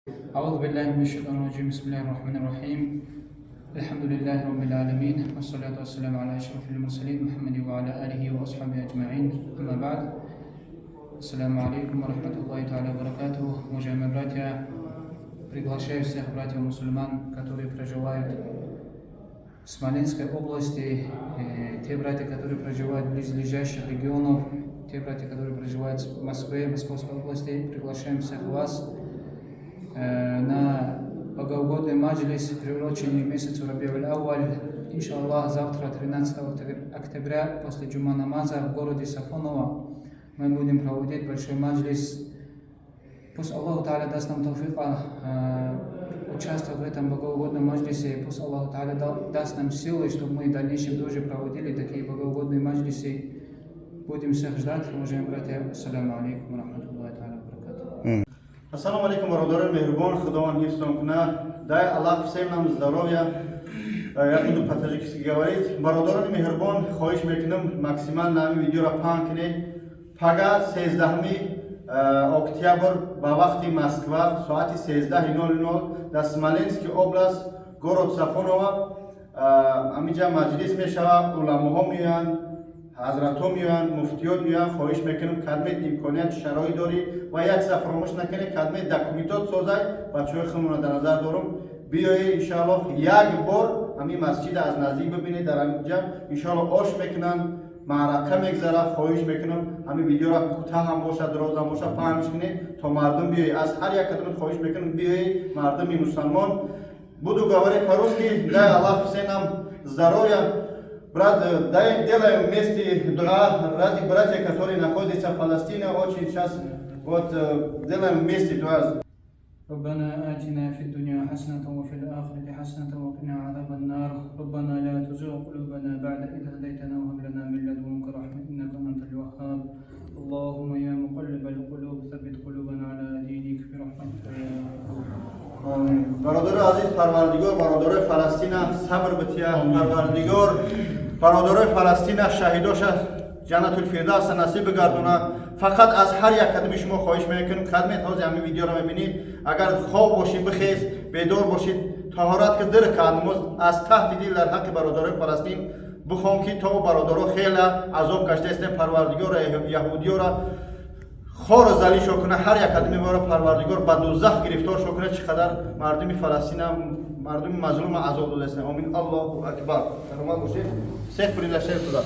أعوذ بالله من الشيطان الرجيم. بسم الله الرحمن الرحيم. الحمد لله رب العالمين، والصلاة والسلام على أشرف المرسلين محمد وعلى آله وأصحابه أجمعين. أما بعد. السلام عليكم ورحمة الله تعالى وبركاته. Уважаемые братья, приглашаю всех братьев мусульман, которые проживают в Смоленской области, те братья, которые проживают в близлежащих регионах, те братья, которые проживают в Москве, Московской области, приглашаем всех вас на богоугодный маджлис, приуроченный месяцу Рабиуль Авваль. Иншаллах, завтра, 13 октября, после джума намаза в городе Сафоново мы будем проводить большой маджлис. Пусть Аллах Та'аля даст нам тавфика участвовать в этом богоугодном маджлисе. Пусть Аллах Та'аля даст нам силы, чтобы мы в дальнейшем тоже проводили такие богоугодные маджлисы. Будем всех ждать, уважаемые братья. السلام عليكم ورحمة الله تعالى وبركاته. Ассалому алейкум, бародарони меҳрубон, Худованд ҳифзтон кунад. Дай Аллах всем нам здоровья. Я буду по-таджикски говорить. Бародарони меҳрубон, хоҳиш мекунам, максимально ҳамин видеоро паҳн кунед. Пага 13 октябр ба вақти Москва соати 13:00 дар Смоленский область, город Сафонова, ҳаминҷа маҷлис мешавад, уламоҳо меоянд, ҳазратҳо меоянд, муфтиёт меоянд. Хоҳиш мекунам, кадмет имконият, шароит дорӣ ва як чиза фаромӯш накунед, кадмет документот созай, бачаҳои худмонро дар назар дорум, биёед, иншоаллоҳ, як бор ҳамин масҷида аз наздик бибинед. Дар ҳаминҷа, иншоаллоҳ, ош мекунанд, маърака мегзарад. Хоҳиш мекунам, ҳамин видеоро кӯтаҳ ҳам бошад, дароз ҳам бошад, паҳнш кунед, то мардум биёед. Аз ҳар як кадомат хоҳиш мекунам, биёед, мардуми мусалмон. Буду говорить по-русски. Дай Аллах всем нам здоровья. Брат, дай делаем вместе дуа ради братья, которые находятся в Палестине. Очень сейчас вот делаем вместе дуа. ربنا آتنا في الدنيا حسنة وفي الآخرة حسنة وقنا عذاب النار. ربنا لا تزغ قلوبنا بعد إذ هديتنا وهب لنا من لدنك رحمة إنك أنت الوهاب. اللهم يا مقلب القلوب، ثبت قلوبنا على دينك برحمتك يا Омин. Бародари азиз, Парвардигор бародарои Фаластина сабр бития, Парвардигор бародарои Фаластина шаҳидоша Ҷаннатул Фирдавса насиб бигардона. Фақат аз ҳар як кадоми шумо хоҳиш мекунем, кадмет ҳозир ҳамин видеоро мебинед, агар хоб бошӣ, бихез, бедор бошед, таҳорат ки, ду ракат намоз аз таҳти дил дар ҳаққи бародарои Фаластин бихон, ки то бародаро хеле азоб кашидаистем. Парвардигора яҳудиёра хору залишо куна, ҳар як кадоми моро Парвардигор ба дузах гирифторшо куна. Чӣ қадар мардуми Фаластина, мардуми мазлума азоб додаистем. Омин, Аллоҳу акбар. Саломат бошед, всех приглашаю туда.